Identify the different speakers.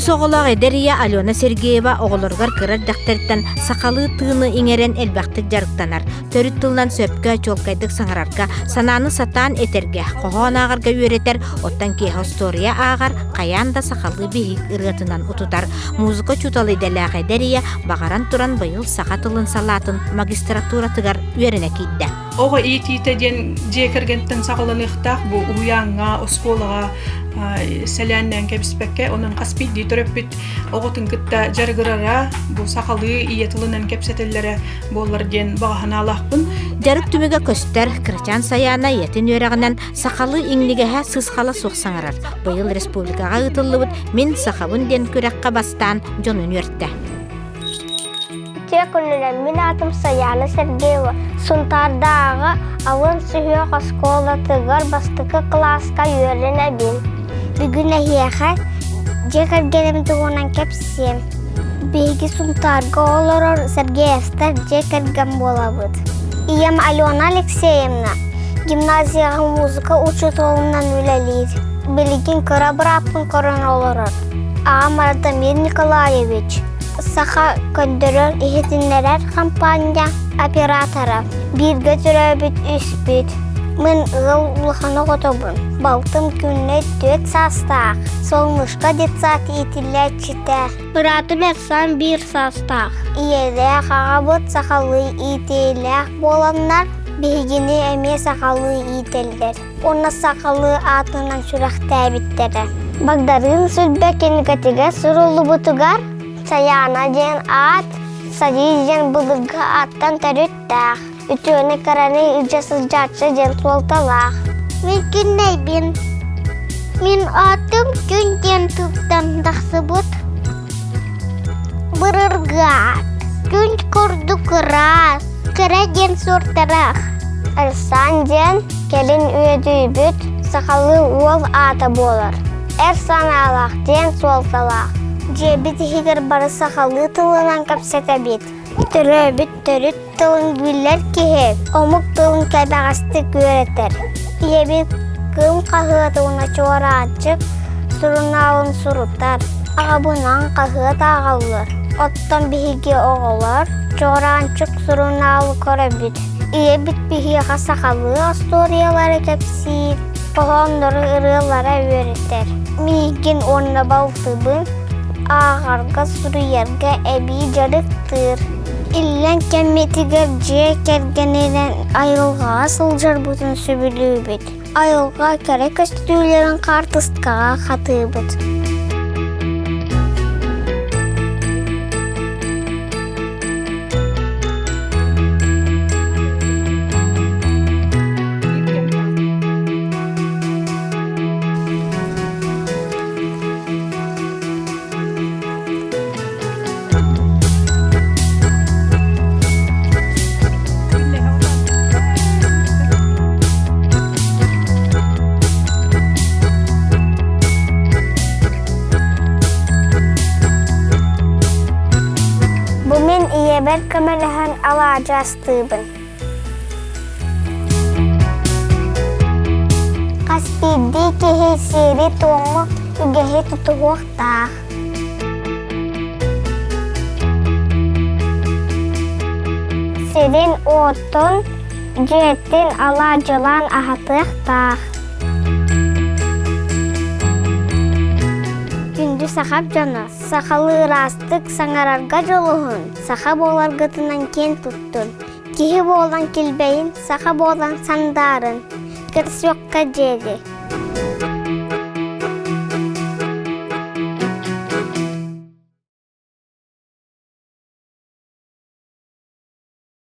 Speaker 1: Үс оҕолоох эдэр ийэ Алена Сергеева оҕолоругар кыра эрдэхтэриттэн сахалыы тыыны иҥэрэн элбэхтик дьарыктанар. Төрүт тылынан сөпкө, чуолкайдык саҥарарга, санааны сатаан этэргэ, хоһоон ааҕарга үөрэтэр, оттон киэһэ остуоруйа ааҕар, хайаан да сахалыы биһик ырыатынан утутар. Музыка учуутала идэлээх эдэр ийэ баҕаран туран быйыл саха тылын салаатын магистратуратыгар үөрэнэ киирдэ.
Speaker 2: Оҕо иитиитэ диэн дьиэ кэргэнтэн саҕаланыахтаах бу уһуйааҥҥа, оскуолаҕа сэлээннээн кэбиспэккэ, онон хас биирдии төрөппүт оҕотун кытта дьарыгырара, бу сахалыы ийэ тылынан кэпсэтэллэрэ буоллар диэн баҕа санаалаахпын.
Speaker 1: Дьарык түмүгэ көстөр, кырачаан Сайаана ийэтин үөрэҕинэн сахалыы иҥнигэһэ сыысхала суох саҥарар. Быйыл республикаҕа ыытыллыбыт «Мин сахабын» диэн күрэххэ бастаан дьонун үөртэ.
Speaker 3: Үтүө күнүнэн мин аатым Сайаана Сергеева. Сунтаардааҕы алын сүһүөх оскуолатыгар бастакы кылааска үөрэнэбин. Бүгүн эһиэхэ дьиэ кэргэним туһунан кэпсиэм. Биһиги Сунтаарга олорор Сергеевтар дьиэ кэргэн буолабыт. Ийэм Алена Алексеевна гимназияҕа музыка учууталынан үлэлиир. Билигин кыра бырааппын көрөн олорор. Аҕам Радомир Николаевич Саха көрдөрөр-иһитиннэрэр хампаанньа оператора. Бииргэ төрөөбүт үспүт. Мин ыал улахан оҕотобун. Балтым Күннэй түөрт саастаах. Солнышко детсад иитиллээччитэ. Быраатым Эрсан биир саастаах. Ийэлээх аҕабыт сахалыы иитиилээх буоланнар, биһигини эмиэ сахалыы иитэллэр. Уонна сахалыы аатынан сүрэхтээбиттэрэ. Багдарыын Сүлбэ кинигэтигэр суруллубутугар Сайаана диэн аат Садии диэн былыргы ааттан төрүттээх, үтүөнү кыраны илдьэ сылдьааччы диэн суолталаах. Мин күннэйбин. Мин аатым күн диэн тылтан тахсыбыт. Былыргы аат. Күн курдук ыраас, кыра диэн суортараах. Эрсан диэн кэлин үөдүйбүт сахалыы уол аата буолар. Эр санаалаах диэн суолталаах. Дьиэбит иһигэр бары сахалыы тылынан кэпсэтэбит. Төрөөбүт төрүт тылын биллэр киһи омук тылын кэбэҕэстик үөрэтэр. Ийэбит Кыым хаһыаты уонна Чуораанчык сурунаалын сурутар, аҕабынан хаһыат ааҕаллар. Оттон биһиги оҕолор Чуораанчык сурунаалы көрөбүт. Ийэбит биһиэхэ сахалыы остуоруйалары кэпсиир, хоһооннору ырыалара үөрэтэр. Миигин уонна балтыбын ааҕарга, суруйарга эбии дьарыктыыр. Иллэҥ кэммитигэр дьиэ кэргэнинэн айылҕаҕа сылдьарбытын сөбүлүүбүт. Айылҕа кэрэ көстүүлэрин хаартыскаҕа хатыыбыт. Бу мин ийэбэр көмөлөһөн алаадьы астыыбын. Хас биирдии киһи сиэри-туому, үгэһи тутуһуохтаах. Сирин-уотун, дьиэтин алаадьылаан аһатыахтаах. Күндү сахам дьоно, сахалыы ыраастык саҥарарга дьулуһун, саха буоларгытынан киэн туттун, киһи буолан килбэйин, саха буолан сандаарын, көрсүөххэ диэри.